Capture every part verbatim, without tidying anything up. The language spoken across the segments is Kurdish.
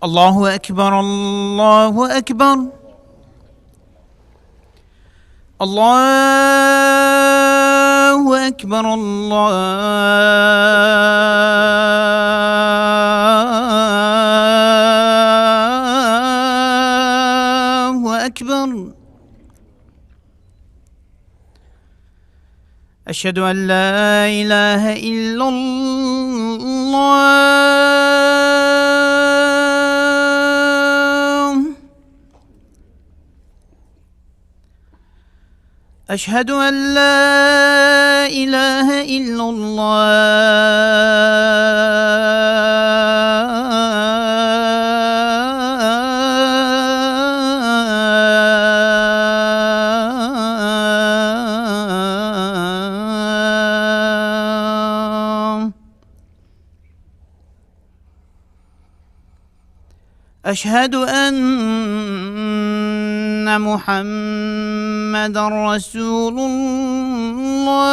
الله أكبر، الله أكبر. الله أكبر، الله أكبر. أشهد أن لا إله إلا الله. أشهد أن لا إله إلا الله. أشهد أن محمدا رسول الله.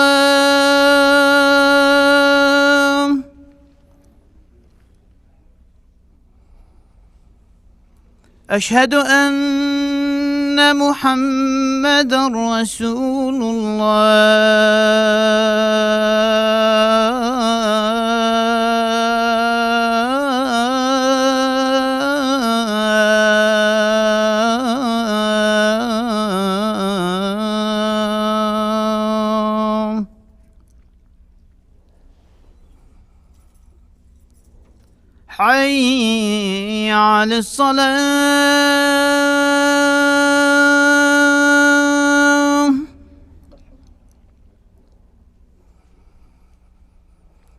أشهد أن محمدا رسول الله. حي على الصلاة.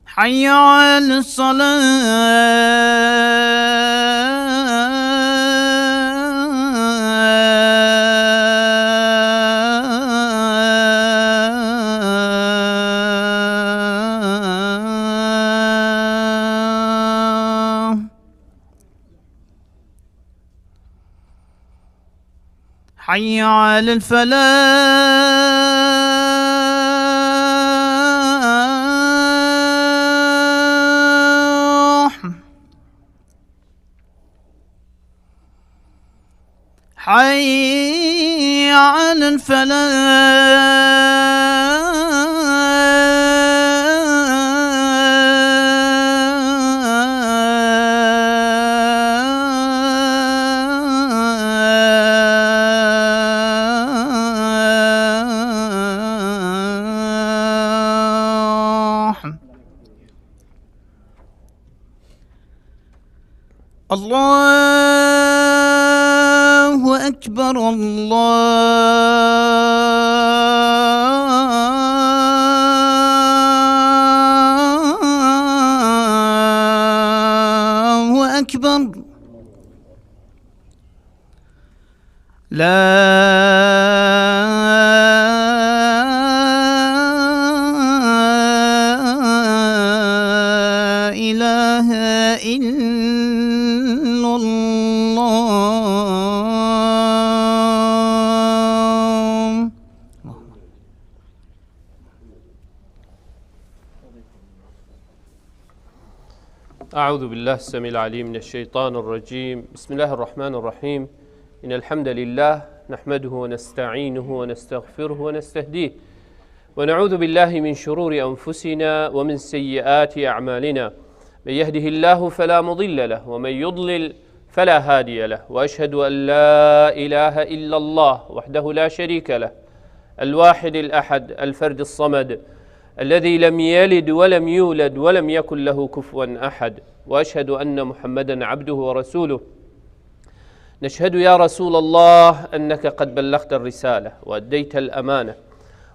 حي على الصلاة. حي على الفلاح. حي على الفلاح. الله أكبر، الله أكبر. لا إله إلا الله. أعوذ بالله السميع العليم من الشيطان الرجيم. بسم الله الرحمن الرحيم. إن الحمد لله نحمده ونستعينه ونستغفره ونستهديه، ونعوذ بالله من شرور أنفسنا ومن سيئات أعمالنا. من يهده الله فلا مضل له، ومن يضلل فلا هادي له. وأشهد أن لا إله إلا الله وحده لا شريك له، الواحد الأحد، الفرد الصمد، الذي لم يلد ولم يولد ولم يكن له كفوا أحد. وأشهد أن محمدا عبده ورسوله. نشهد يا رسول الله أنك قد بلغت الرسالة وأديت الأمانة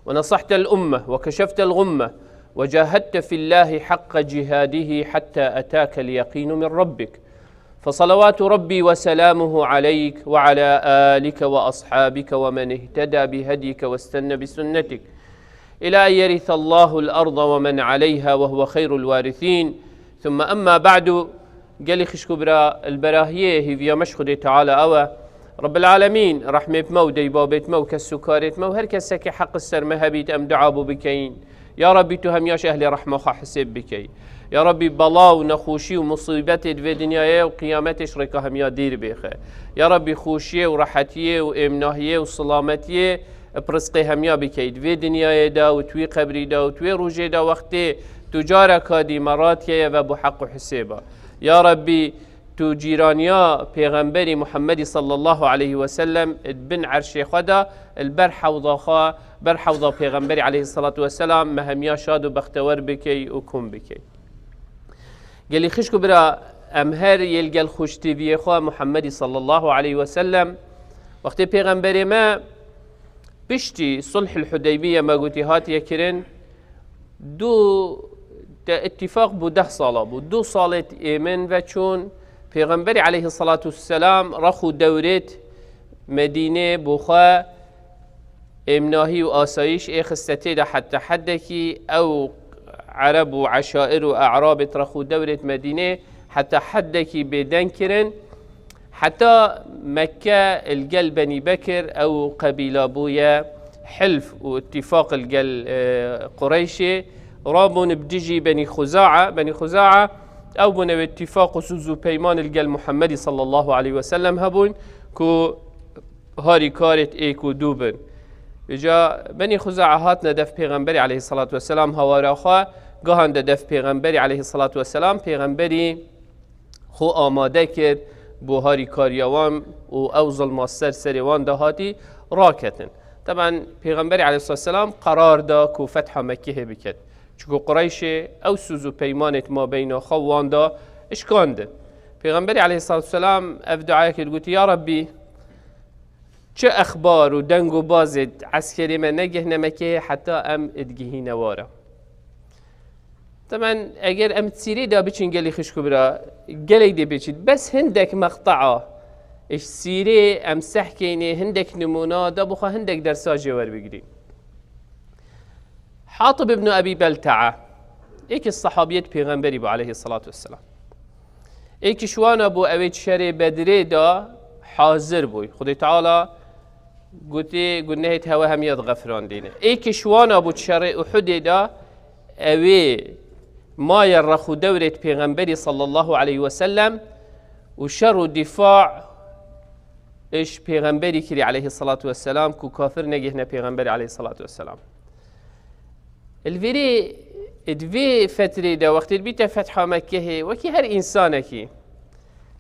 ونصحت الأمة وكشفت الغمة وجاهدت في الله حق جهاده حتى أتاك اليقين من ربك. فصلوات ربي وسلامه عليك وعلى آلك وأصحابك ومن اهتدى بهديك واستن بسنتك إلى أن يرث الله الأرض ومن عليها وهو خير الوارثين. ثم أما بعد. Gelî xişk û bira, li berahiyê hêviya me ji Xwedê Teala ew e. Rebbil Alemîn, rehmê bi me û dê û babê me û kes û karê me û her kesekî heq ser me hebît, em dua bo bikeyin. Ya Rabbî, tu hemiya ji ehlê rehma xwe hisêb bikey. Ya Rabbî, bela û nexweşî û musîbetê di vê dinyayê û qiyametê ji rêka hemiya dîr bêxe. Ya Rabbî, xweşiyê û rehetiyê û êmnahiyê û silametiyê bi rizqê hemiya bikey. Di vê dinyayê de û di wî qebrî de û di wê rojê de wextê tu careka dî me radiye ve bo heq û hisêba. Ya Rabbî, tu cîraniya Pêxemberî Muhammedî sallallahu aleyhi ve sellem di bin erşê xwe de li ber hewda xwe, ber hewda Pêxemberî aleyhissalatu vesselam me hemiya şad û bextewer bikey û kom bikey. Gelî xişk û bira, em her yê li gel xweşteviyê xwe Muhammedî sallallahu aleyhi ve sellem, wextê Pêxemberê me piştî Sulhul Hudeybiye me gotî hatiye kirin, du te îttifaq bû, deh sala bû. Du salê êmin ve çûn, Pêxemberî aleyhissalatu vesselam rex û dewrêt Medînê bo xwe êmnahî û asayîş ê xiste tê de heta heddekî ew Ereb û eşair û e'rabêt rex û dewrêt Medînê heta heddekî bêdeng kirin. Heta Mekke li gel Benî Bekir ew qebîla bûye hilf û îttifaq li gel, e, Qureyşê rabûn bi dijî Benî Xuza'a. Benî Xuza'a ew bûne wê îttifaq û sûz û peyman li gel Muhammedî sallallahu aleyhi ve sellem hebûn ku harîkarêt êk û dû bin. Îca Benî Xuza'a hatine def Pêxemberî aleyhissalatu vesselam hawara xwe, gahande def Pêxemberî aleyhissalatu vesselam, Pêxemberî xwe amade kir bo harîkariya wan û ew zilma ser serê wan de hatî raketin. Teben Pêxemberî aleyhissalatu vesselam qerar da ku fetha Mekkehê biket. Çunku Qureyşê ew sûz û peymanêt mabeyna xwe wan da işkandin. Pêxemberî aleyhissalatu vesselam ev duayê kir, gotî, Ya Rabbî, çi exbar û deng û bazê eskerê me negihne Mekkehê heta em digihîne wara. Teben eger em sîrê de biçin gelî xişk û bira, gelek dê biçin. Bes hindek meqtaa ji sîrê em sehkeyne, hindek nimûna da bixwe hindek dersa jê werbigirîn. Hatib ibn Ebî Belta'a, êkî sahabiyêt Pêxemberî bû aleyhissalatu vesselam. Êkî ji wana bû ew ê şerê Bedrê de hazir bû. Xwedê Teala gotê, gunehêt hewe hemiya dixefirandîne. Êkî ji wana bû şerê Uhudê de ew ê maye rex û dewrêt Pêxemberî sallallahu aleyhi ve sellem û şer û dîfa ji Pêxemberî kirî aleyhissalatu vesselam ku kafir negihne Pêxemberî aleyhissalatu vesselam. Li vêrê, di vê fetrê de wextê dibîte fetha Mekkehê, wekî her însanekî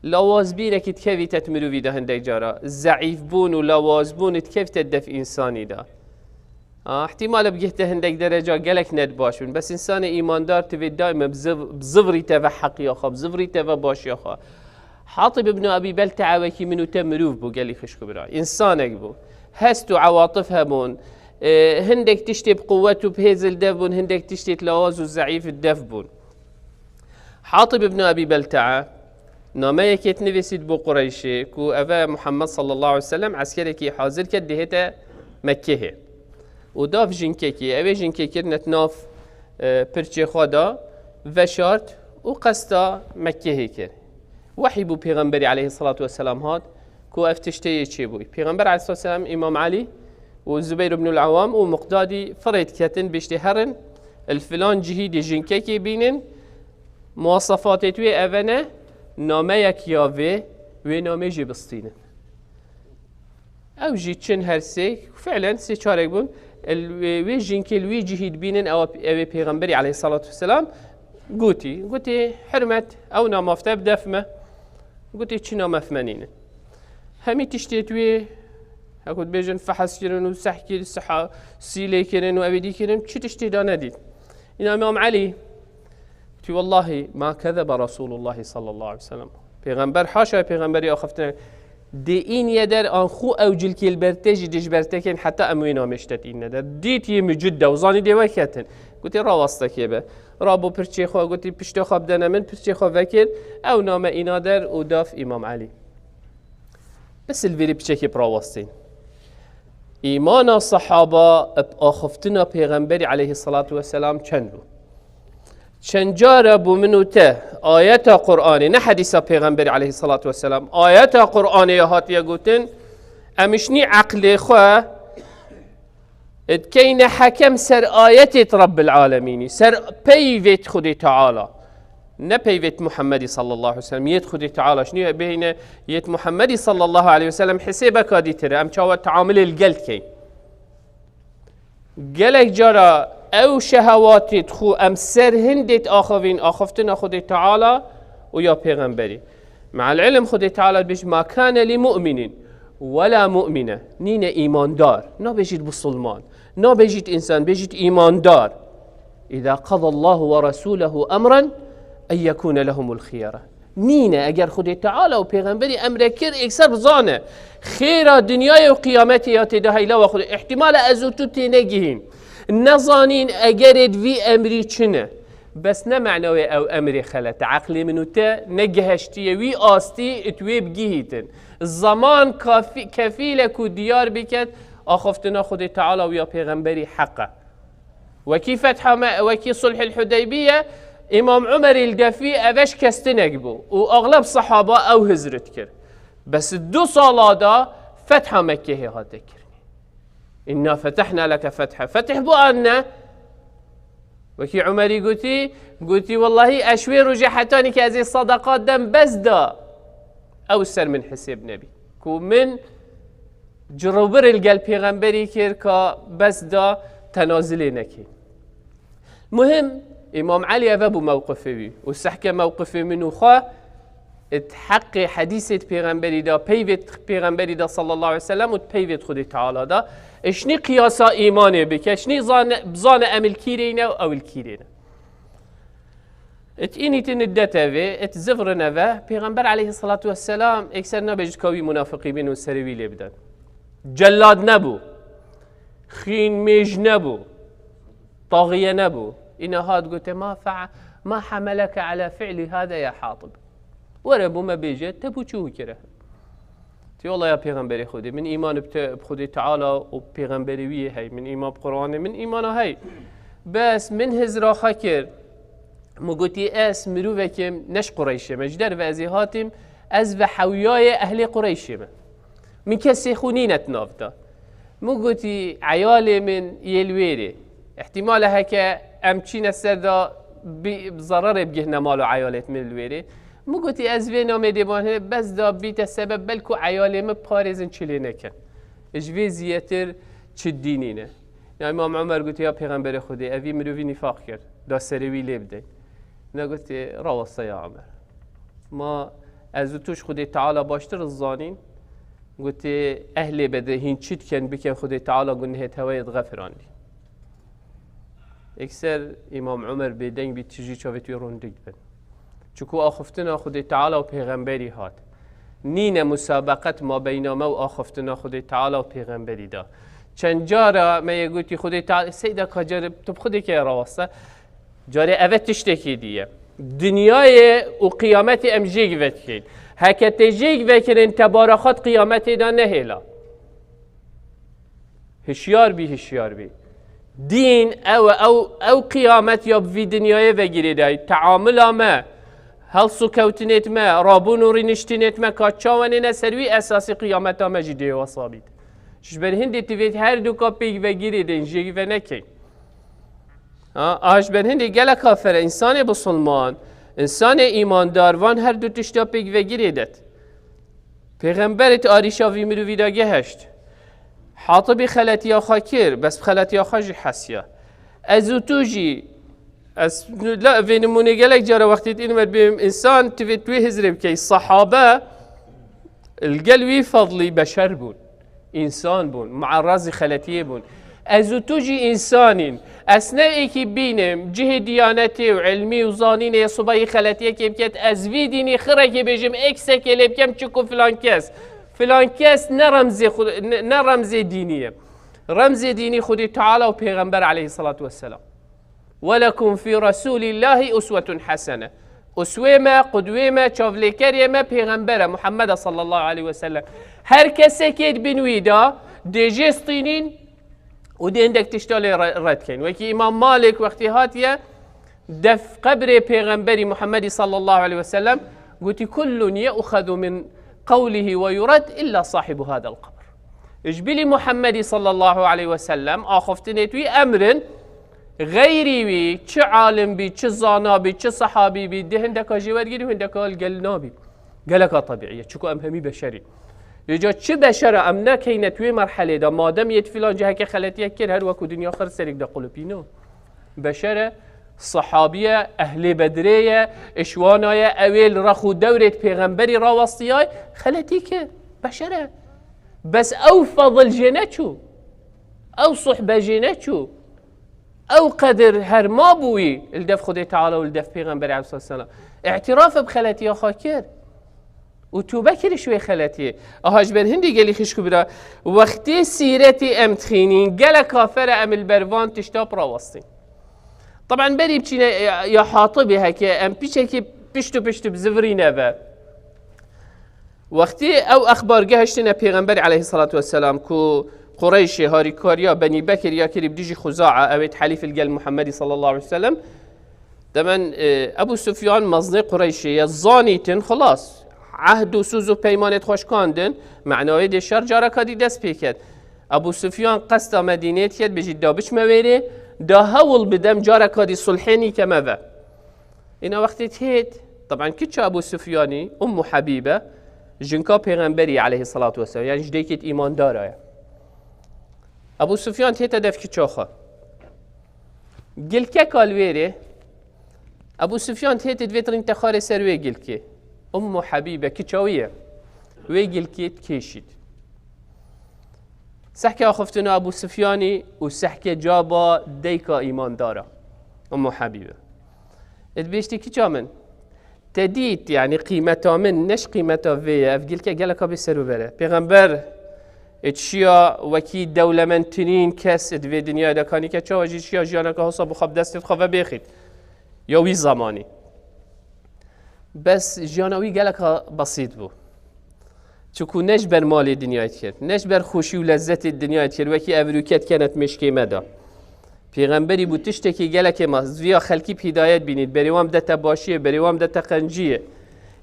lawazbînekî dikevîte di mirovî de hindek cara. Zeîfbûn û lawazbûn dikevîte di def însanî de. A, îhtîmal e bigihte hindek dereca gelek ne di baş bin. Bes însanê îmandar divê daîme bi ziv-, bi zivrîte ve heqiya xwe, bi zivrîte ve başiya xwe. Hatib ibn Ebî Belta'a wekî min û te mirov bû, gelî xişk û bira. Însanek bû. Hest û ewatif hebûn. E, hindek tiştê bi quwet û bi hêz li dev bûn, hindek tiştê lawaz û zeîf li dev bûn. Hatib ibn Ebî Belta'a nameyekê nivîsît bo Qureyşê ku ev e Muhammed sallallahu aleyhi ve sellem eskerekî hazir ket dihête Mekkehê. Û dav jinkekî, ew ê jinkê kirine di nav, e, pirçê xwe de, veşart û qesta Mekkehê kir. Wehî bû Pêxemberî aleyhissalatu vesselam hat ku ev tiştê yê çêbûyî. Pêxember aleyhissalatu vesselam, Îmam Elî û Zubeyr ibnul Awam û Miqdadî firê diketin, bêjtê herin, li filan cihî dê jinkekê bînin, muwasefatêt wê ev e ne, nameyek ya vê, wê namê jê bistînin. Ew jî çin her sê, fi'len sê çarek bûn, el-, wê, wê jinkê li wî cihî dibînin, ew, ew ê Pêxemberî aleyhissalatu vesselam gotî. Gotî, Hurmet, ew nama te bi def me. Gotî, çi nama me nînin. Hemî tiştê tu yê, hekû dibêjin, fehs kirin û seh kir, siha, sîlê kirin û ew ê dî kirin, çi tiştê da nedît. Îna Îmam Elî, Ti wellahî ma kezebe Resûlullahî sallallahu aleyhi ve sellem. Pêxember, haşa pêxemberî axiftin, dê îniye der an xû ew cilkê li ber te jî dê ji ber te kên heta em wê namê ji te tînine der. Dît yê mucid de û zanî dê weketin. Gotê, rawastekê be. Rabû pirçê xwe, gotî, piştê xwe bidene min, pirçê xwe vekir, ew name îna der û daf Îmam Elî. Bes li vêrê piçekê bi rawestîn. Îmana sehaba bi axiftina Pêxemberî aleyhissalatu vesselam çend bû? Çend cara bû min û te ayeta Qur'anê, ne hedîsa Pêxemberî aleyhissalatu vesselam, ayeta Qur'anê ya hatiye gotin, em ji nî eqlê xwe dikeyne hekem ser ayetêt Rabbil Alemînî, ser peyvêt Xwedê Teala. Ne peyvêt Muhammedî sallallahu aleyhi ve sellem, yêt Xwedê Teala şinî bêhîne, yêt Muhammedî sallallahu aleyhi ve sellem hesêbeka dîtir e. Em çawa teamilê li gel dikeyn? Gelek cara ew şehewatê xwe em ser hindê axivîn, axiftina Xwedê Teala û ya Pêxemberî. Me'el ilm Xwedê Teala dibêje, "Ma kane li mu'minin ve la mu'mine." Nîne îmandar. Nabêjît bisilman. Nabêjît însan, bêjît îmandar. "Îza qada Allahu ve Resûlehu emren en yekûne lehumul xiyere." Nîne, eger Xwedê Teala û Pêxemberî emre kir, êkser bizane. Xêra dinyayê û qiyametê ya tê de heyla we Xwedê. Îhtimale ez û tu tênegihîn. Nezanîn egerêt vî emrî çi ne. Bes ne me'na wê ew emrê xelet e. Eqlê min û te negihiştiye wî astî it wê bigihîtin. Zaman kafî-, kefîl e ku diyar biket, axiftina Xwedê Teala û ya Pêxemberî heq e. Wekî fetha me, wekî Sulhil Hudeybiye, Îmam Umerî li defî eve şikestinek bû û axleb sehaba ew hizr dikir. Bes du sala da fetha Mekkehê hate kirinê. "Inna fetehna leke fetha." Fetih bu an ne? Wekî Umerî gotî, gotî, "Wellahî ez wê rojê hetanî ke ez ê sadaqat dem bes da, ew ser min hesêb nebî." Ku min cirûbir li gel Pêxemberî kir ka bes da tenazilê nekî. Muhim, Îmam Elî eve bû mewqifê wî û sehke mewqifê min û xwe it heqê hedîsê di Pêxemberî de, peyvê di Pêxemberî de sallallahu aleyhi ve sellem û di peyvê di Xwedê Teala de. Eşnî qiyasa îmanê bike, eşnî zane, bizane em il kîrê ne û ew il kîrê ne. It înîtin id detevê, it zivrine ve, Pêxember aleyhissalatu vesselam ekser nabêjit ka wî munafiqî bin û serê wî lê biden. Cellad nebû. Xîn mêj nebû. Taxiye nebû. Îne hat gote, "Ma fe-, ma hameleke ala fi'li hada ya Hatib." Were bo me bêje, te bo çi hû kire? Ti wela ya Pêxemberê Xwedê, min îman bi te, bi Xwedê Teala û Pêxemberê wî yê hey, min îman bi Qur'anê, min îmana hey. Bes min hizra xwe kir. Min gotî, "Ez mirovekê ne ji Qureyşê me, ji derve ez ê hatîm, ez ve hewiyayê ehlê Qureyşê me. Min kesê xwe nîne di nav de." Min gotî, "Eyalê min yê li wêrê. Îhtîmal e heke em çîne ser de bi, bi zererê bigihne mal û eyalêt min li wêrê." Min gotî, "Ez vê namê dê ban hê, bes da bîte sebeb belku eyalê min parêzin çi lê nekin. Ji vê zîyetir çi dînî ne." Ya Îmam Umer gotî, "Ya Pêxemberê Xwedê, evî mirovî nîfaq kir, da serê wî lê bidê." Ne gotî, "Raweste ya Umer. Ma ez û tu ji Xwedê Teala baştir zanîn." Gotî, "Ehlê bede hîn çi dikin bikin Xwedê Teala gunehê te weyê dixefirandî." Ekser Îmam Umer bêdeng bî, tijî çavêt wî rûndik dibin. Çiku axiftina Xwedê Teala û Pêxemberî hat. Nîne musabeqet mabeyna me û axiftina Xwedê Teala û Pêxemberî de. Çend cara me yê gotî Xwedê Teala, seyda ka carê tu bi Xwedê ke raweste. Carê eve tiştekî diye. Dinyayê û qiyametê em jêk vedikeyn. Heke tê jêk vekirin, te bara xwe di qiyametê de nehêla. Hişyar bî, hişyar bî. Dîn ew e, ew, ew qiyamet ya bi vî dinyayê ve girêdayî. Teamila me, hels û kewtinêt me, rabûn û rîniştinêt me ka çawa nêne ser wî esasî qiyameta me jî dê wesa bît. Ji ber hindê ti vê her du ka pêk ve girêdên, jêk ve nekeyn. Ha, a ji ber hindê gelek kafir e, însanê bisilman, însanê îmandar van her du tişta pêk ve girêdet. Pêxemberê ti arîşa vî mirovî de geheşt. Hatibî xeletiya xwe kir, bes bi xeletiya xwe jî hesiya. Ez û tu jî, ez, la, vê nimûnê gelek cara wextê dîn me dibêm, însan ti vê tu wê hizrê bikey. Sahabe, li gel wî fadlî beşer bûn. Însan bûn, muerrazî xeletiyê bûn. Ez û tu jî însanîn. Ez ne êkî bînim, cihê diyanetê û ilmî û zanînê yê sibayî xeletiyekê biket, ez vî dînî xirekê bêjim, eksekê lê bikem, çiku filan kes, filan kes ne remzê xu-, ne, ne remzê dînî ye. Remzê dînî Xwedê Teala û Pêxember aleyhissalatu vesselam. "Welekum fî Resûlîllahî uswetun hesene." Uswê me, qudwê me, çavlêkerê me Pêxember e, Muhammed e sallallahu aleyhi ve sellem. Her kesekê di bin wî de dê jê stînîn û dê hindek tişta lê re-, red keyn. Wekî Îmam Malik wextî hatiye def qebrê Pêxemberî Muhammedî sallallahu aleyhi ve sellem gotî, "Kullun ye'xezu min qewlihi ve yured illa sahibu hadel qebr." Ji bilî Muhammedî sallallahu aleyhi ve sellem axiftinê tu wî emrin, Xeyrî wî, çi alim bî, çi zana bî, çi sehabî bî, dê hindeka jê wergirî û hindeka li gel nabî. Geleka tebîî ye, çiku em hemî beşer in. Lê ca çi beşer e, em nekeyne tu wê merhelê de, madem yê tu filan cihekê xeletiyek kir, her weku dinya xir serêk de qulipîno. Beşer e, sehabî ye, ehlê Bedrê ye, îşwana ye, ew ê li rex û dewrê pêxemberî rawestiyay, xeletî kir. Beşer e. Bes ew fezil jê neçû. Ew suhbe jê neçû. Ew qedir herma bûyî li dev Xwedê Teala û li dev Pêxemberê aleyhisselam. Îtiraf bi xeletiya xwe kir. Û tûbe kiriş wê xeletiyê. Aha ji ber hindî gelî xişk û bira, wextê sîretê em dixînîn, gelek kafere em li ber van tişta birawestîn. Taban berî biçîne ya, ya Hatibê heke, em piçekî pişt û pişt bi zivirîne ve. Wextê ew exbar gehiştine Pêxemberê aleyhisselatu vesselam ku Qureyşê harîkariya Benî Bekir ya kirî bi dijî Xuza'a, ew ê helîf li gel Muhammedî sallallahu aleyhi ve sellem, demen, e, Ebu Sufyan mezinê Qureyşê ye, zanîtin, xilas. Ehd û sûz û peymanê xwe şikandin, menawê dê şer careka dî dest pê ket. Ebu Sufyan qesta Medînê diket, bêjî da biçme wêrê, da hewl bidem careka dî sulhê nîkeme ve. Îna wextê têt, taban kiça Ebu Sufyanî, Ummu Habibe, jinka Pêxemberî aleyhisselatu vesselam, yani ji dêkêt îmandara ye. Ebu Sufyan tête dev kiça xwe. Gilkeka li wêrê, Ebu Sufyan tête divê tirîn texarê ser wê gilkê. Ummu Habibe, kiça wî ye. Wê gilkê dikêşît. Sehke axiftina Ebu Sufyanî û sehke caba dayka îmandara. Ummu Habibe. Ê dibêjtî, kiça min, te dît, yani qîmeta min, ne ji qîmeta vê ye, ev gilke geleka bê ser û bere. Pêxember, ê çiya wekî dewlemendtirîn kes di vê dinyayê de kanîke, çawa jî çiya jiyaneke hosa bi xwe bi destê xwe ve bêxît. Ya wî zemanî. Bes jiyana wî geleka besît bû. Çiku ne ji ber malê dinyayê dikir, ne ji ber xweşî û lezzetê dinyayê dikir, wekî evrûke dikene di mêşkê me de. Pêxemberî bû tiştekî gelekê me, viya xelkî bi hîdayet bînît, berê wan bidete başiyê, berê wan bidete qenciyê.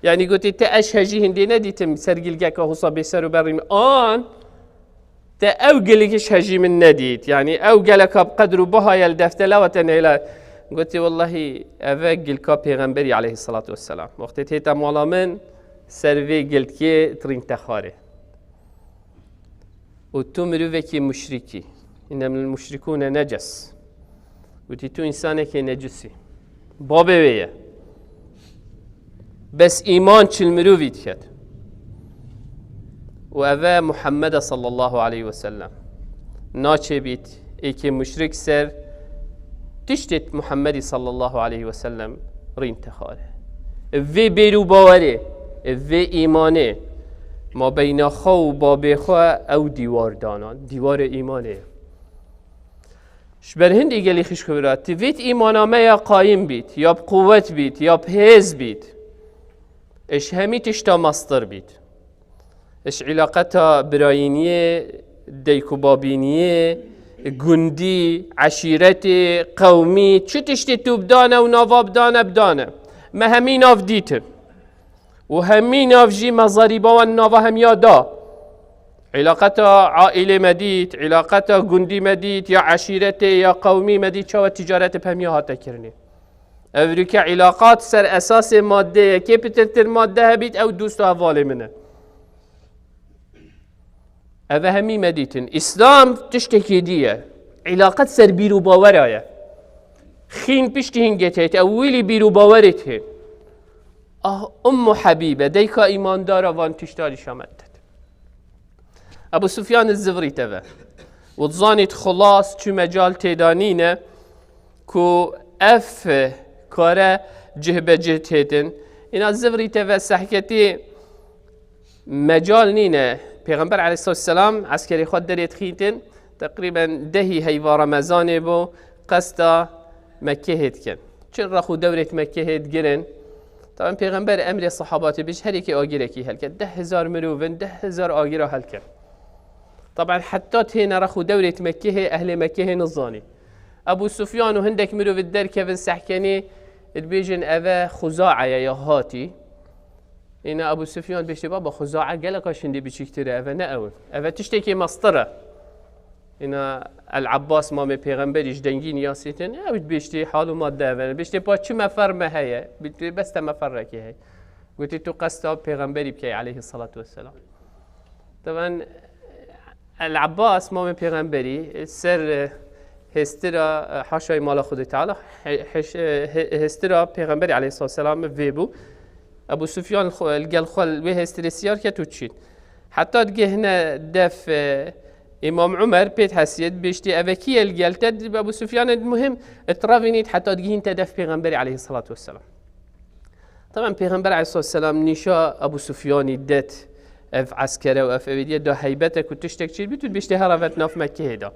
Yanî gotê, te ez hejî hindê nedîtim, ser gilgeka hosa bê ser û berî min. An, te ew gilgiş hejî min nedît. Yanî ew geleka bi qedr û baha ye li defte lewa te neyla. Gotê, wellahî, eve gilka Pêxemberî aleyhisselatu vesselam. Wextê tête mala min, ser vê gilkê tirîn texarê. Û tu mirovekî muşrikî. Înnemel muşrikûne neces. Gotî, tu însanekê necisî. Babê wê ye. Bes îman çil mirovî diket. Û eve Muhammede sallallahu aleyhi ve sellem. Naçê bît, êkê muşrik ser tiştêt Muhammedî sallallahu aleyhi ve sellem rîn texare. Vê bêr û bawerê, vê îmanê, ma beyna xwe û babê xwe ew dîwar dana, dîwarê îmanê. Ji ber hindî gelî xişk û bira, ti vêt îmana me ya qayîm bît, ya bi quwet bît, ya bi hêz bît. Ji hemî tişta mestir bît. Ji îlaqeta birayîniyê, dayk û babîniyê, gundî, eşîretê, qewmî, çi tiştê tu bidane û nava bidane, bidane. Me hemî nav dîtin. Û hemî nav jî me zerîba wan nava hemiya da. Îlaqeta aîlê me dît, îlaqeta gundî me dît, ya eşîretê, ya qewmî me dît, çawa tîcaret bi hemiya hate kirinê. Evrûke îlaqat ser esasê maddeyê, kê pitirtir madde hebît, ew dost û hevalê min e. Eve hemî me dîtin. Îslam tiştekî dî ye. Îlaqet ser bîr û bawera ye. Xîn piştî hingê têt, ew wîlî bîr û bawerê tê. Ah, Ummu Habîbe, dayka îmandara van tişta dîşa me dît. Ebu Sufyan zivrî teve. Û zanît xulas çi mecal têda nîne ku ev kare cih be cih têtin. Îna zivrî teve sehketî mecal nîne. Pêxember aleyhisselam eskerê xwe derê dixîtin. Teqrîben dehî heyva Remezanê bû. Qesta Mekkehê dikin. Çi rex û dewrêt Mekkehê digirin. Taban Pêxember emrê sehabatê bî ji her yekê agirekî helke. Deh hezar mirov in, deh hezar agira helke. Taban heta têne rex û dewrêt Mekkehê, ehlê Mekkehê nizanî. Ebu Sufyan û hindek mirov derkevin sehkenê, dibêjin eve Xuza'a ye ya hatî. Îna Ebu Sufyan bêştê baba Xuza'a geleka şindî biçîktir e, eve ne ew in. Eve tiştekê mestir e. Îna El Abbas mamê pêxemberî ji dengî niyasîtin, ew dibêjtî hal û madde evene. Bêjtê pa çi mefer me heye? Bêjtê bes te meferekê heye. Gotî tu qesta pêxemberî bikey aleyhissalatu vesselam. Taban El Abbas mamê pêxemberî ser, e, hêstira, e, haşayê mala Xwedê Teala, he-, heş-, e, he-, hêstira pêxemberî aleyhissalatu vesselam vê bû. Ebu Sufyan xwe, li gel xwe li wê hêstirê siyar ket û çît. Heta digihine def, e, Îmam Umer pê dihesiyê, dibêjtê, eve kî ye li gel te? Dibê Ebu Sufyan e, muhim, e, tu revînît heta digihîn te def pêxemberî aleyhissalatu vesselam. Taban pêxember aleyhissalatu vesselam nîşa Ebu Sufyanî det, ev eskere û ev êvîdiye da heybetek û tiştek çêbît û dibêjtê here vet nav Mekkehê da.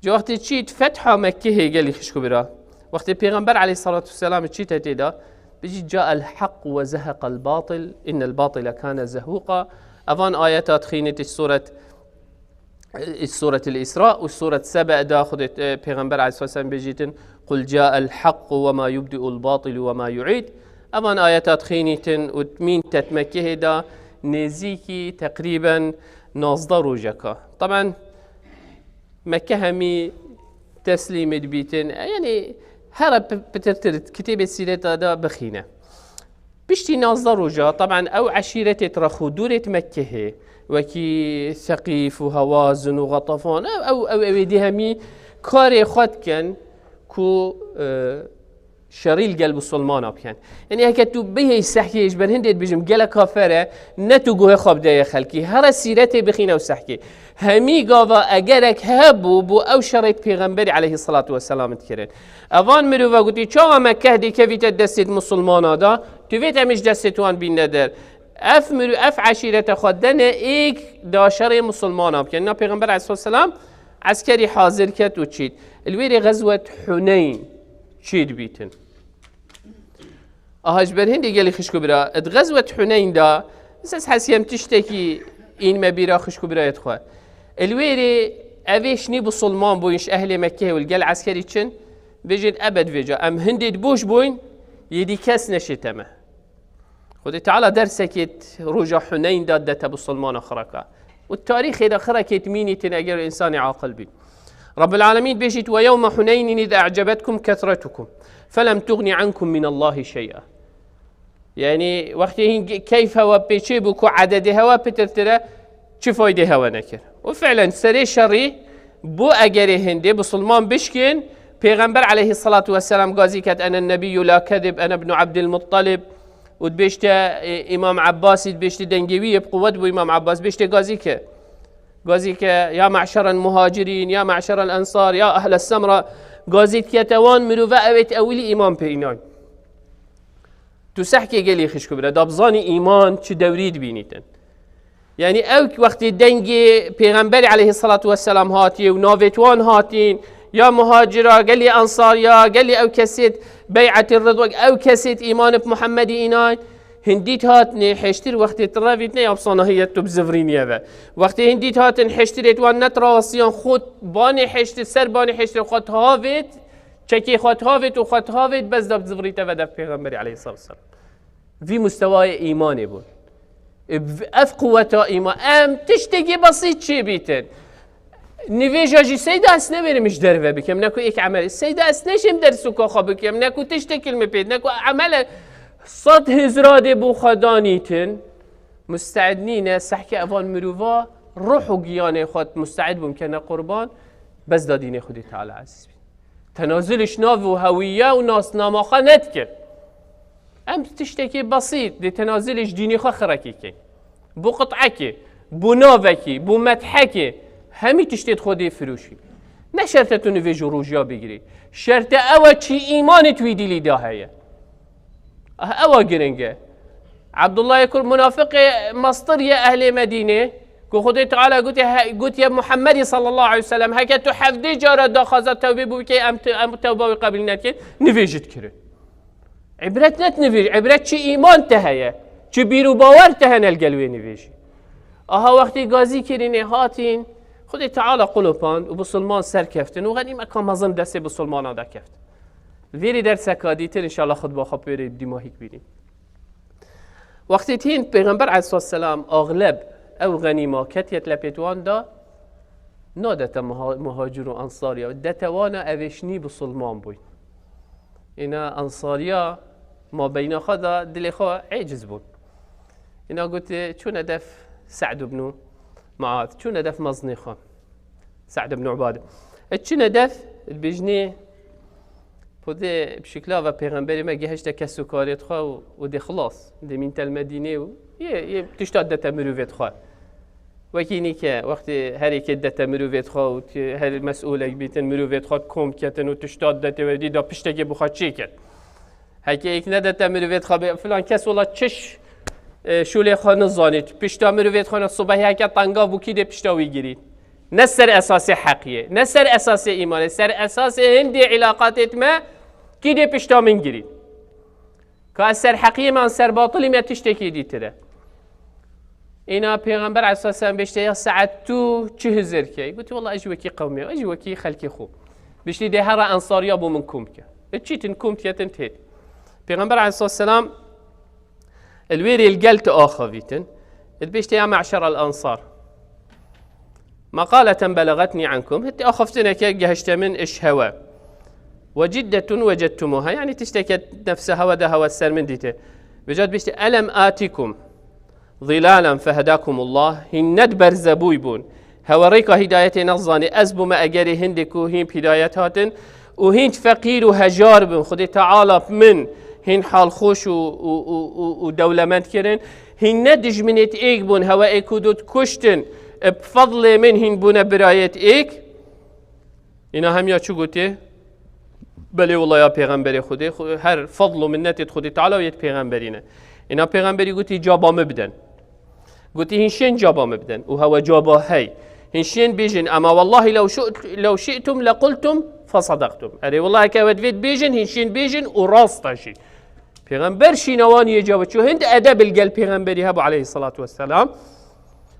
Ji wextê çît fetha Mekkehê gelî xişk û bira. Wextê pêxember aleyhissalatu vesselam çît tê da, bijî ca el haq ve zeheqa el batil, innel batile kane zehuqa. Evan ayeta dixînît ji suret, ji suretil Îsra û suret Sebe da Xwedê, e, pêxember aleyhissalatu vesselam bêjîtin, "Qul ca el haq ve ma yubdi'ul batil ve ma yu'id." Evan ayeta dixînîtin û mîn tet Mekkehê da nêzîkî teqrîben nazdeh rojeka. Taban Mekke hemî teslîmê dibîtin. E, yanî here pi-, pitirtir kitêbê sîreta de bixîne. Piştî nazdeh roja, taban ew eşîretê rex û dûrê Mekkehê, wekî Seqîf û Hewazin û Xetefan, ew, ew, ew êvîdî hemî karê xwe dikin ku, e, şerî li gel Musulmana bikin. Yanî heke tu bihêj sehkê ji ber hindê dibêjim gelek kafir e, ne tu guhê xwe bideye xelkî. Here sîretê bixîne û sehkê. Hemî gava egerek hebû, bû ew şerê pêxemberî aleyhissalatu vesselam dikirin. Evan mirova gotî, çawa me keh dê kevîte destê Musulmana da, tu vê demê ji destê wan bîne der. Ev miru-, ev eşîrete xwe dene êk da şerê Musulmana bikin. Na pêxember aleyhissalatu vesselam eskerî hazir ket û çît. Li wêrê xezwet Huneyn çêdibîtin. Aha, ji ber hindê gelî xişk û bira, di xezwet Huneyn de, ez hesiyem tiştekî înme bîra xişk û birayê xwe. Li wêrê ev êş nî Musulman bûyîn ji ehlê Mekkeyê û li gel eskerî çin, bêjin ebed vêca. Em hindê di boş bûyn, yê dî kes neşête me. Xwedê Teala dersekê roja Huneyn da dete Musulmana xiraka. Û tarîxê de xirekê mînîtin eger însanê aqil bî. Rabbul Alemîn bêjît, "Ve yewme Huneynin iz e'cebetkum kesretukum felem tughni ankum minallahi şey'a." Yanî wextê hîn ge-, keyf hewa pêçê bû ku ededê hewa pitirtir e, çi faydê hewa nekir. Û fi'len serê şerî bû egerê hindê Musulman bişkin, Pêxember aleyhissalatu vesselam gazî ket, "Ene nebiyyü la kezib, ene ibnu Abdilmuttalib." Û dibêjte, e, Îmam Abbasî dibêjte dengê wî yê bi quwet bû Îmam Abbas, bêjte gazî ke. Gazî ke, "Ya me'şerel muhacirîn, ya me'şerel ensar, ya ehlel semra." Gazî dikete wan mirove ewêt ewilî îman pê înan. Tu sehkê gelî xişk û bira, da bizanî îman çi dewrî dibînîtin. Yanî ew wextê dengê Pêxemberê aleyhissalatu vesselam hatiye û navê wan hatîn, ya muhacira, gelî ensar, ya gelî ew kesêt bey'etî ridwan, ew kesêt îman bi Muhammedî înan, hindît hatine hêştir wextê tu revîtne ya sanahiyet tu bizivrîniye ve. Wextê hindît hatin hêştirêt wan netrawasiyan xwe banê hêştir, ser banê hêştir xwe havêt, çekê xwe havêt û xwe havêt, bes da bizivrîte ve dev Pêxemberî aleyhissalatu vesselam. Vî mustewayê îmanê bûn. Ev, ev quweta îman. Em tiştekî besît çêbîtin. Nivêja jî seyda ez newêrim ji derve bikim, ne ku êk emelê. Seyda ez neşêm dersuka xwe bikim, ne ku tiştekî li min pê, ne ku emele sed hizra dê bo xwe danîtin. Musteed nîne, sehkê evan mirova ruh û giyanê xwe musteed bûn kene qurban, bes da dînê Xwedê Teala ezîz bîn. Tenazul ji nav û hewiye û nasnama xwe nedikin. Em tiştekî besît dê tenazul ji dînê xwe xirekî kin. Bo qit'ekê, bo navekî, bo methekê, hemî tiştê xwe dê firoşî. Ne şerte tu nivêj û rojiya bigirî. Şerte ew e çi îmanê tu wî dîlî de heye. Ah, ew e giring e. Abdullahê Kur munafiqê mestir ye ehlê Medînê, ku Xwedê Teala gotiye, he, gotiye Muhammedî sallallahu aleyhi ve sellem, heke tu hevdê cara daxwaza tewbê bû bikey, em te-, em tewba wî qebîl nekin, nivêjit kirin. Îbret net nivêj, îbret çi îman te heye, çi bîr û bawer te hene li gel wê nivêjî. Aha wextê gazî kirînê hatîn, Xwedê Teala qulopand û Musulman serkeftin û xenîmeka mezin destê Musulmana de keft. Li vêrî derseka dîtir, înşallah xutba xwe pêrê dîmahîk bînî. Wextê tîn Pêxember aleyhissalatu vesselam axleb ew xenîma ketiye lepêt wan da, Nadete muha-, muhacir û ensariya. Dete wana evêşnî bisilman bûyn. Îna ensariya mabeyna xwe de dilê xwe êciz bûn. Îna gotê, çûne def Se'd ibn Muaz, çûne def mezinê xwe. Se'd ibn Ubade. E, çûne def, dibêjnê, Xwedê bi şikla ve pêxemberê me gehişte kes û karê xwe û, û dê xilas, dê mîn tel Medînê û yê, yê tişta dete mirovê xwe. Wekî nîke, wextê herêkê dete mirovê xwe û ti-, her mesûlek bîtin mirovê xwe kom ketin û tişta dete we dî da piştekê bi xwe çêket. Heke yek nedete mirovê xwe bê, filan kes wela çiş, e, şûlê xwe nizanît. Pişta mirovê xwe ne sibehê heke tengav bû kî dê pişta wî girî. Ne ser esasê heqiyê, ne ser esasê îmanê, ser esasê hindê îlaqatêt me kî dê pişta min girî. Ka ez ser heqiyê me an ser batilî me tiştekî dîtire. Îna Pêxember aleyhisselam bêşte ya Se'd tu çi hizir key? Gotî, "Wela ez jî wekî qewmê, ez jî wekî xelkê xwe." Biştî dê herra ensariya bo min kom ke. E çîtin kom ketin têt. Pêxember aleyhisselam Li wê rê li gel tu axavîtin. Dibêjte, "Ya me'şer el ensar. Meqaleten belegetnî ankum." Hittî axaftineke gehişte min iş hewe. Ve ciddetun wecettumuha. Yani tişteke nefse hewe de hewe ser min dîte. Vêca dibêjte, "Elem atikum zilalen fehedakumullah." Hîn ned berzebûy bûn. Hewe rêka hîdayetê nexzanî, ez bûme egerê hindê ku hîn bi hîdayet hatin û hîn feqîr û hejar bin. Xwedê Teala min hîn halxweş û, û, û, û, û dewlemend kirin. Hîn ne dijminêt êk bûn, hewe êk û dût kuştin. Bi fedlê min hîn bûne birayêt êk. Îna hemiya çi gotê? Belê wela ya pêxemberê Xwedê, xwe-, her fedl û minnetê Xwedê Teala û yê pêxemberî ne. Îna pêxemberî gotî, "Caba min biden." Gotî, "Hîn şên caba min biden." Û hewe caba hey. Hîn şên bêjin, "Ema wellahî lew şu-, lew şi'tum lequltum fesedaqtum." Erê wela heke we divêt bêjin, hîn şên bêjin û rast e jî. Pêxember şîna wan yê caba. Çû hind edeb li gel pêxemberî hebû aleyhisselatu vesselam.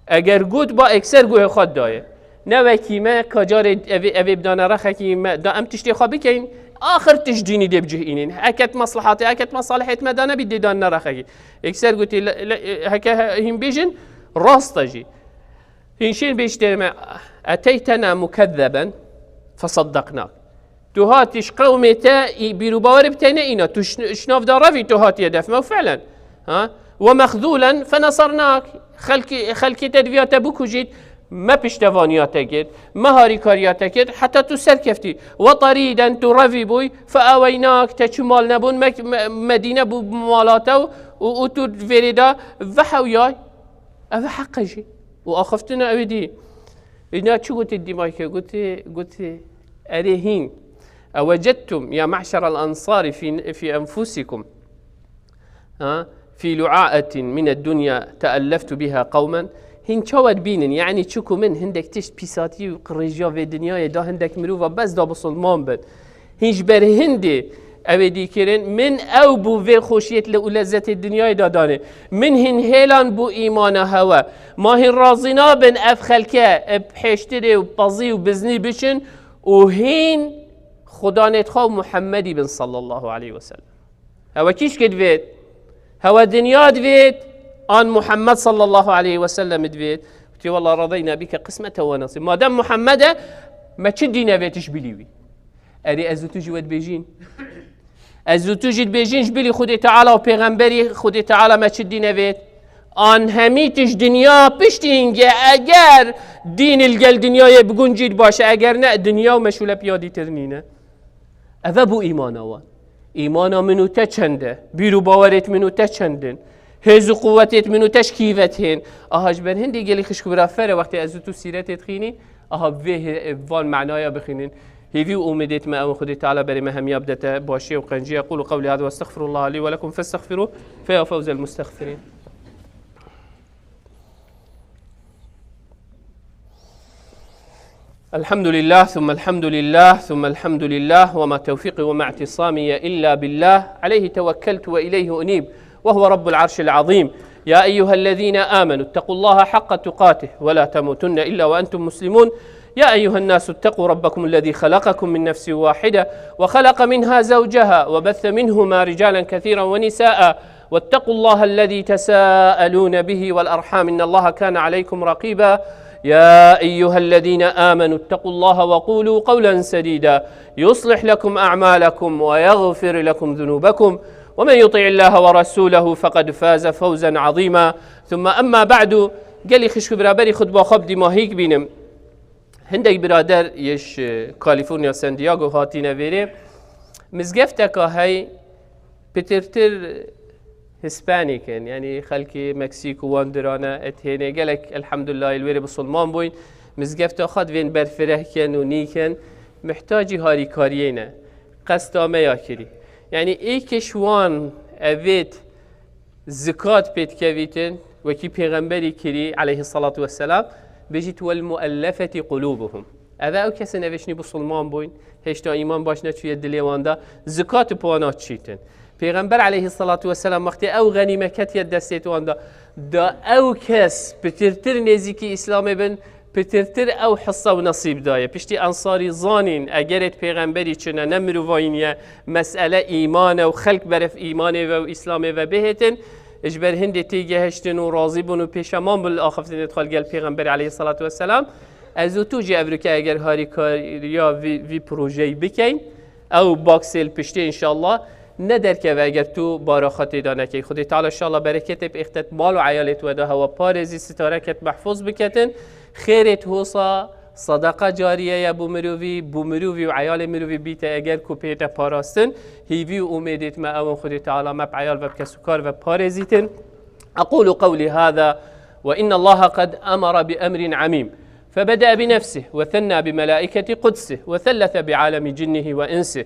Eger got ba ekser guhê xwe daye. Ne wekî me ka carê evê, evê bidane rexekî me da em tiştê xwe bikeyin, axir tişt dînî dê bi cih înîn. Heket meslihatê, heket mesalihêt me da nebî dê danine rexekî. Ekser gotî, le, le, heke he-, hîn bêjin, rast e jî. Hîn şên bêjtê me, "Eteytena mukezzeben fesaddaknak." Tu hatî ji qewmê te î-, bîr û bawerê bi te ne îna. Tu şn-, şnav da revî tu hatiye def me û fi'len. Ha? "Ve mexzûlen fenesarnak." Xelkî, xelkê te diviya te bikujît, me piştevaniya te kir, me harîkariya te kir, heta tu serkeftî. "Ve tarîden", tu revî bûy, "feaweynak", te çi mal nebûn, me, me, Medîne bû mala te û, û, û tu vêrê de vehewyay. Ev e heq e jî. Û axiftina ew ê dî. Îna çi gotî dîmayke? Gotî, gotî, "Erê hîn. Ewecettum ya me'şer el ensari fî, fî enfusikum. Ha? Fî lu'aetin mine dunya teelleftu biha qewmen." Hîn çawa dibînin? Yani çi ku min hindek tişt pîsatî û qirêjiya vê dinyayê da hindek mirova bes da bisilman bin. Hîn ji ber hindê ew ê dîkirin, min ew bû vê xweşiyet li û lezzetê dinyayê de danê. Min hîn hêlan bû îmana hewe. Ma hîn razî nabin ev xelke, e, bi hêştirê û pezî û biznî biçin û hîn xudanêt xwe û Muhemmedî bin sallallahu aleyhi ve sellem. Hewe kîşkê divêt? Hewe dinya divêt, an Muhammed sallallahu aleyhi ve sellem divêt? Gotî, "Wela radeyna bike qismete ve nasîb." Madem Muhammed e, me çi dîne vêt ji bilî wî? Erê ez û tu jî we dibêjîn. Ez û tu jî dibêjîn ji bilî Xwedê Teala û pêxemberî Xwedê Teala me çi dîne vêt? An hemî tişt dinya piştî hînge eger dîn li gel dinyayê biguncît baş e, eger ne dinya û meşûle piya dîtir nîne. Ev e bû îmana wan. Îmana min û te çend e? Bîr û bawerêt min û te çend in? Hêz û quwetêt min û te ji kî ve tên? Aha ji ber hindê gelî xişk û bira fere wextê ez û tu sîretê dixînî, aha vê hê-, van manaya bixînin. Hêvî û umêdêt me ew in Xwedê Teala berê me hemiya bidete başiyê û qenciyê. أقول قولي هذا وأستغفر الله لي ولكم فاستغفروه فيا فوز المستغفرين. الحمد لله، ثم الحمد لله، ثم الحمد لله، وما توفيقي وما اعتصامي إلا بالله، عليه توكلت وإليه أنيب، وهو رب العرش العظيم. يا أيها الذين آمنوا اتقوا الله حق تقاته ولا تموتن إلا وأنتم مسلمون. يا أيها الناس اتقوا ربكم الذي خلقكم من نفس واحدة وخلق منها زوجها وبث منهما رجالا كثيرا ونساء واتقوا الله الذي تساءلون به والأرحام إن الله كان عليكم رقيبا. يا أيها الذين آمنوا اتقوا الله وقولوا قولا سديدا يصلح لكم أعمالكم ويغفر لكم ذنوبكم ومن يطع الله ورسوله فقد فاز فوزا عظيما. ثم أما بعد، gelî xişk û biraberî xutba xwe bi dîmahîk bînim. Hindek birader yê ji California San Diego hatine vêrê. Mizgefteka hey pitirtir Hispanic in, yanî xelkê Meksîk û wan dirane, et hênê gelek elhamdulillah li wêrê bisilman bûyn. Mizgefta xwe divên berfireh kin û nîkin, mihtacî harîkariyê ne. Qesta me ya kirî. Yanî êkiş wan evêt zikat pê dikevîtin, wekî pêxemberî kirî, aleyhissalatu vesselam, bêjît, "Wel muellefeti qulubuhum." Ev e ew kesên ev ê şinî bisilman bûyn, hêşta îman baş neçûye dilê wan de, zikat bi wana çîtin. Pêxember aleyhissalatu vesselam wextê ew xenîme ketiye destê wan de, da ew kes pitirtir nêzîkî Îslamê bin, pitirtir ew hisa û nesîb daye. Piştî Ensarî zanîn, eger êt pêxemberî çine, ne mirovayîn ye, mesele îman e û xelk beref îmanê ve û Îslamê ve bihêtin, ji ber hindê têgehiştin û razî bûn û pêşeman bûn li axiftinê xwe li gel Pêxemberê aleyhissalatu vesselam. Ez û tu jî evroke eger harîkariya vî, vî projeyî bikeyn, ew baksê li piştê înşallah ne derkeve eger tu bara xwe tê de nekey. Xwedê Teala înşallah bereketê bi êxtet mal û eyalê tu we de hewa parêzî sitareket mehfûz biketin. Xêrê tu hosa sadaqa cariye ye bo mirovî, bo mirovî û eyalê mirovî bîte eger ku pê te parastin. Hîvî û umêdê me ew in Xwedê Teala me bi eyal ve bi kesûkar ve parêzîtin. أقول قولي هذا وإن الله قد أمر بأمر عميم، فبدأ بنفسه وثنى بملائكة قدسه وثلث بعالم جنه وإنسه،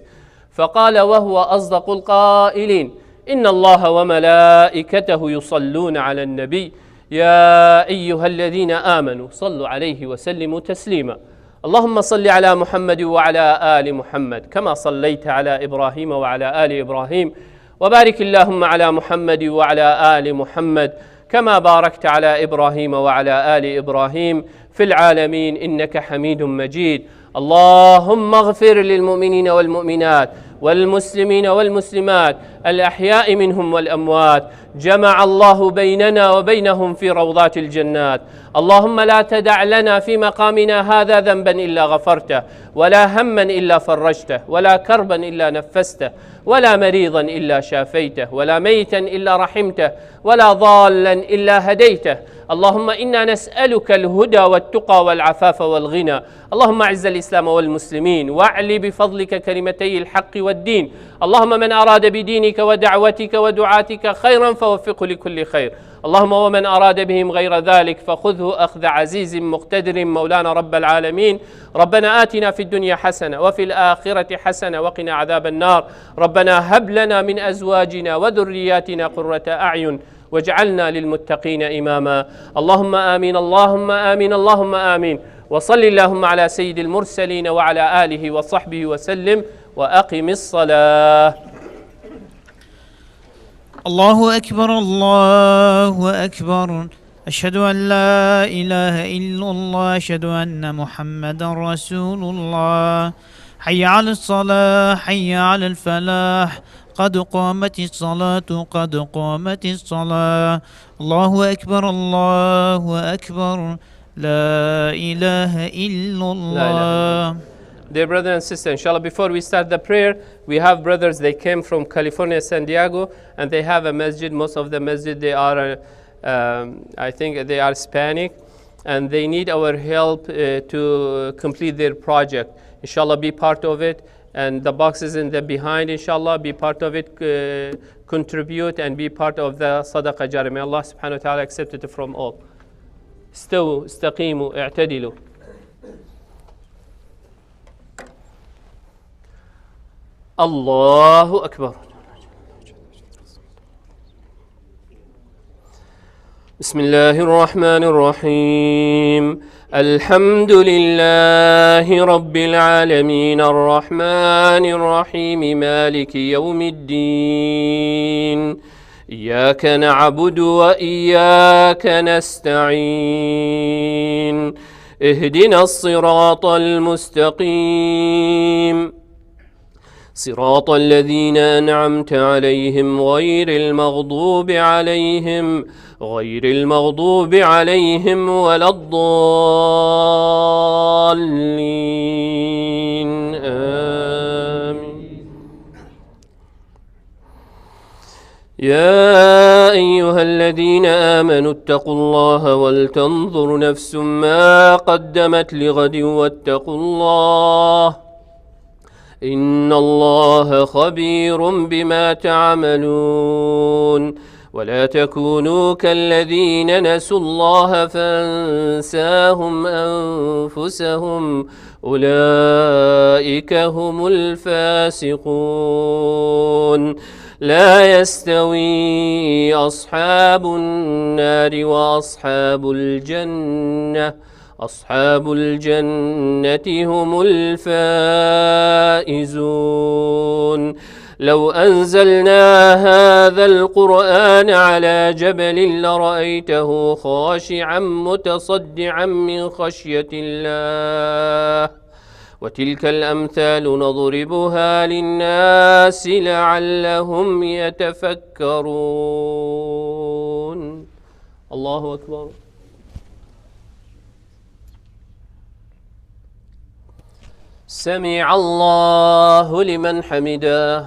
فقال وهو أصدق القائلين: إن الله وملائكته يصلون على النبي، يا أيها الذين آمنوا صلوا عليه وسلموا تسليما. اللهم صل على محمد وعلى آل محمد كما صليت على إبراهيم وعلى آل إبراهيم، وبارك اللهم على محمد وعلى آل محمد كما باركت على إبراهيم وعلى آل إبراهيم في العالمين إنك حميد مجيد. اللهم اغفر للمؤمنين والمؤمنات والمسلمين والمسلمات الأحياء منهم والأموات. جمع الله بيننا وبينهم في روضات الجنات. اللهم لا تدع لنا في مقامنا هذا ذنبا إلا غفرته، ولا هما إلا فرجته، ولا كربا إلا نفسته، ولا مريضا إلا شافيته، ولا ميتا إلا رحمته، ولا ضالا إلا هديته. اللهم إنا نسألك الهدى والتقى والعفاف والغنى. اللهم أعز الإسلام والمسلمين، وأعل بفضلك كلمتي الحق والدين. اللهم من أراد بدينك ودعوتك ودعاتك خيرا فوفقه لكل خير. اللهم ومن أراد بهم غير ذلك فخذه أخذ عزيز مقتدر مولانا رب العالمين. ربنا آتنا في الدنيا حسنة وفي الآخرة حسنة وقنا عذاب النار. ربنا هب لنا من أزواجنا وذرياتنا قرة أعين واجعلنا للمتقين إماما. اللهم آمين، اللهم آمين، اللهم آمين. وصل اللهم على سيد المرسلين وعلى آله وصحبه وسلم. وأقم الصلاة. الله أكبر، الله أكبر. أشهد أن لا إله إلا الله، أشهد أن محمدا رسول الله. حي على الصلاة، حي على الفلاح. قد قامت الصلاة، قد قامت الصلاة. الله أكبر، الله أكبر. لا إله إلا الله. Dear brother and sister, inshallah, before we start the prayer, we have brothers, they came from California, San Diego, and they have a masjid. Most of the masjid, they are, uh, um, I think they are Hispanic, and they need our help, uh, to complete their project. Inshallah, be part of it, and the boxes in the behind, inshallah, be part of it, uh, contribute and be part of the صدقة جارية. May Allah سبحانه وتعالى accept it from all. استووا، استقيموا، اعتدلوا. الله أكبر. بسم الله الرحمن الرحيم. الحمد لله رب العالمين، الرحمن الرحيم، مالك يوم الدين. إياك نعبد وإياك نستعين. اهدنا الصراط المستقيم. صراط الذين أنعمت عليهم غير المغضوب عليهم، غير المغضوب عليهم ولا الضالين. آمين. يا أيها الذين آمنوا اتقوا الله ولتنظر نفس ما قدمت لغد واتقوا الله، إن الله خبير بما تعملون. ولا تكونوا كالذين نسوا الله فأنساهم أنفسهم، أولئك هم الفاسقون. لا يستوي أصحاب النار وأصحاب الجنة، أصحاب الجنة هم الفائزون. لو أنزلنا هذا القرآن على جبل لرأيته خاشعا متصدعا من خشية الله. وتلك الأمثال نضربها للناس لعلهم يتفكرون. الله أكبر. سمع الله لمن حمده.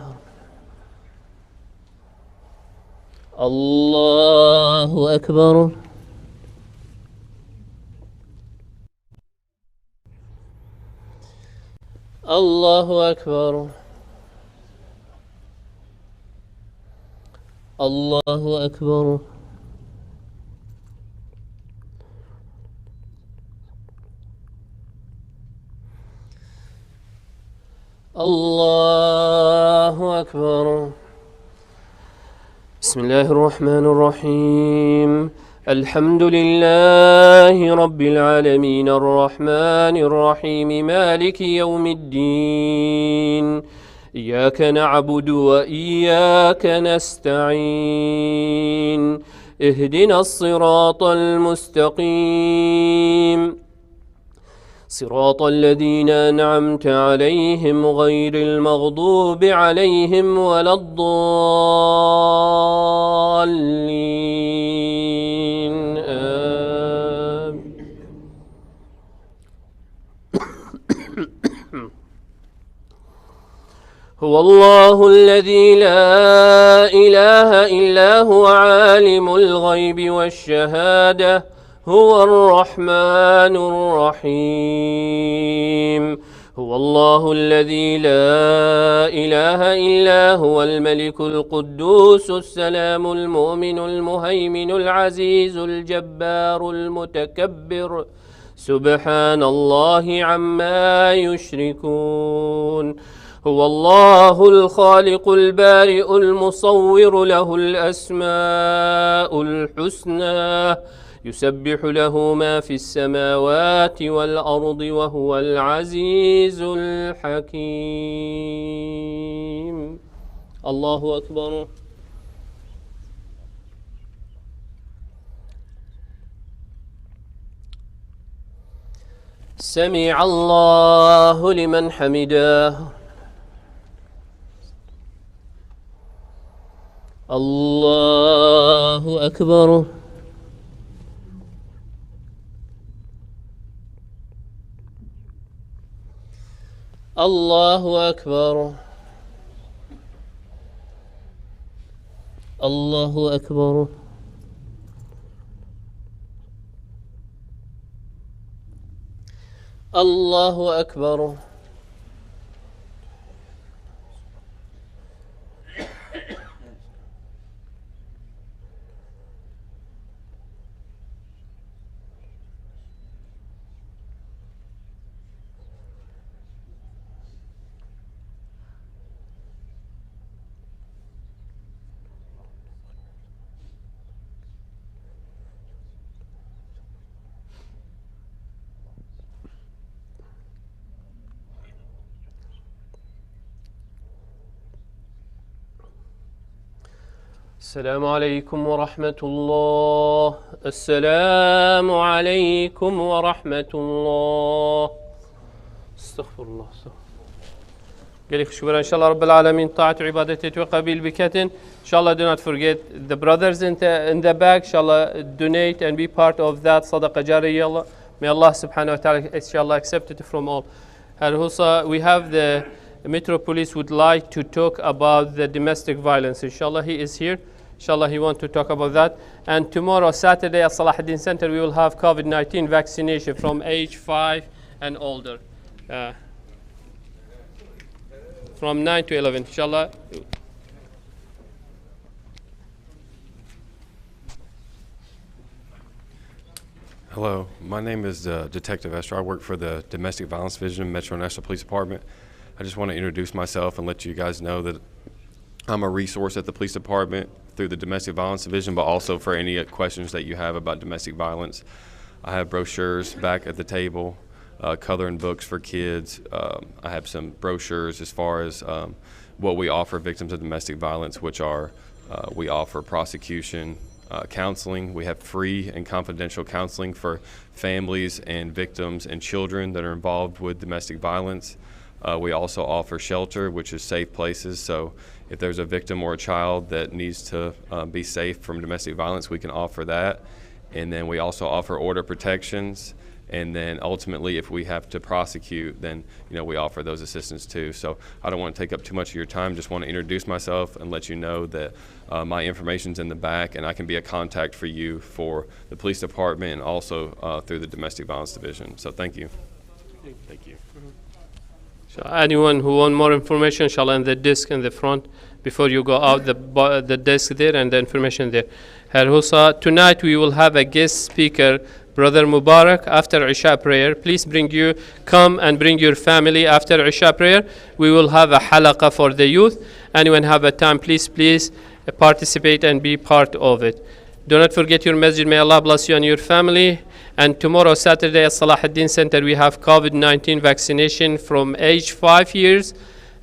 الله أكبر. الله أكبر. الله أكبر. الله أكبر. بسم الله الرحمن الرحيم. الحمد لله رب العالمين، الرحمن الرحيم، مالك يوم الدين. إياك نعبد وإياك نستعين. اهدنا الصراط المستقيم. صراط الذين أنعمت عليهم غير المغضوب عليهم ولا الضالين. آمين. هو الله الذي لا إله إلا هو عالم الغيب والشهادة هو الرحمن الرحيم. هو الله الذي لا إله إلا هو الملك القدوس السلام المؤمن المهيمن العزيز الجبار المتكبر. سبحان الله عما يشركون. هو الله الخالق البارئ المصور له الأسماء الحسنى. يسبح له ما في السماوات والأرض وهو العزيز الحكيم. الله أكبر. سمع الله لمن حمده. الله أكبر. الله أكبر. الله أكبر. الله أكبر. السلام عليكم ورحمة الله. السلام عليكم ورحمة الله. استغفر الله، استغفر الله. Gelî xişûbera, inshallah Rabbil Alemin taat û ibadetê tu qebîl biketin. Inshallah, do not forget the brothers in the, in the back. Inshallah, donate and be part of that sadaqa jariyah. May Allah subhanahu wa ta'ala, inshallah, accept it from all. Herhusa, we have the Metro Police would like to talk about the domestic violence. Inshallah, he is here. Inshallah, he want to talk about that. And tomorrow, Saturday, at Salahuddin Center, we will have COVID nineteen vaccination from age five and older. Uh, from nine to eleven, inshallah. Hello, my name is uh, Detective Esther. I work for the Domestic Violence Division of Metro National Police Department. I just want to introduce myself and let you guys know that I'm a resource at the police department through the Domestic Violence Division, but also for any questions that you have about domestic violence. I have brochures back at the table, uh, coloring books for kids. Um, I have some brochures as far as um, what we offer victims of domestic violence, which are uh, we offer prosecution, uh, counseling. We have free and confidential counseling for families and victims and children that are involved with domestic violence. Uh, we also offer shelter, which is safe places. So if there's a victim or a child that needs to um, be safe from domestic violence, we can offer that. And then we also offer order protections. And then ultimately, if we have to prosecute, then you know we offer those assistance too. So I don't want to take up too much of your time. Just want to introduce myself and let you know that uh, my information's in the back, and I can be a contact for you for the police department and also uh, through the domestic violence division. So thank you. Thank you. So anyone who want more information, inshallah, in the desk in the front, before you go out, the, bu- the desk there and the information there. Herhusa, tonight we will have a guest speaker, Brother Mubarak, after Isha prayer. Please bring you, come and bring your family after Isha prayer. We will have a halaqa for the youth. Anyone have a time, please, please uh, participate and be part of it. Do not forget your masjid. May Allah bless you and your family. And tomorrow, Saturday, at Salahuddin Center, we have COVID nineteen vaccination from age five years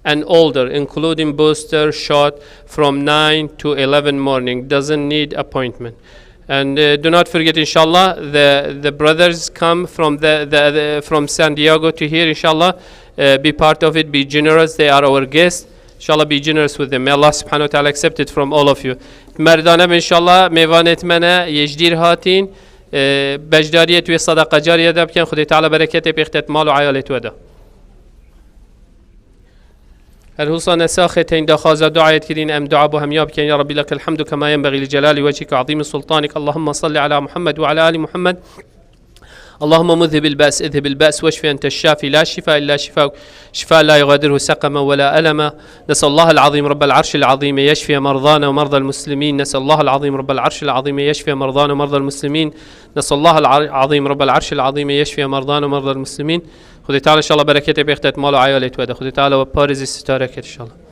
and older, including booster shot from nine to eleven morning. Doesn't need appointment. And uh, do not forget, inshallah, the, the brothers come from the, the, the from San Diego to here, inshallah. Uh, be part of it, be generous. They are our guests. Inshallah, be generous with them. May Allah subhanahu wa ta'ala accept it from all of you. Merdane, inshallah, mêvanê me ne, yê ji dîr hatîn, e, beşdariyê tu yê sadaqa cariye de bikin. Xwedê Teala bereketê pêxtet mal û eyalê tu de. Herhusa nesaxê tên daxwaza duayê kirîn, em dua bo hemiya bikin. Ya Rabbi, lekal hamdu kema yenbagî li celali wechika azîmi sultanik. Allahumma salli ala Muhammed ve ala ali Muhammed. اللهم مذهب البأس، اذهب البأس واشف أنت الشافي، لا شفاء إلا شفاؤك، شفاء لا يغادره سقما ولا ألما. نسأل الله العظيم رب العرش العظيم يشفي مرضانا ومرضى المسلمين. نسأل الله العظيم رب العرش العظيم يشفي مرضانا ومرضى المسلمين. نسأل الله العظيم رب العرش العظيم يشفي مرضانا ومرضى المسلمين. Xwedê Teala inşallah bereketê bêxtet mal û eyalê tu de. Xwedê Teala we parêzî sitare ket inşallah.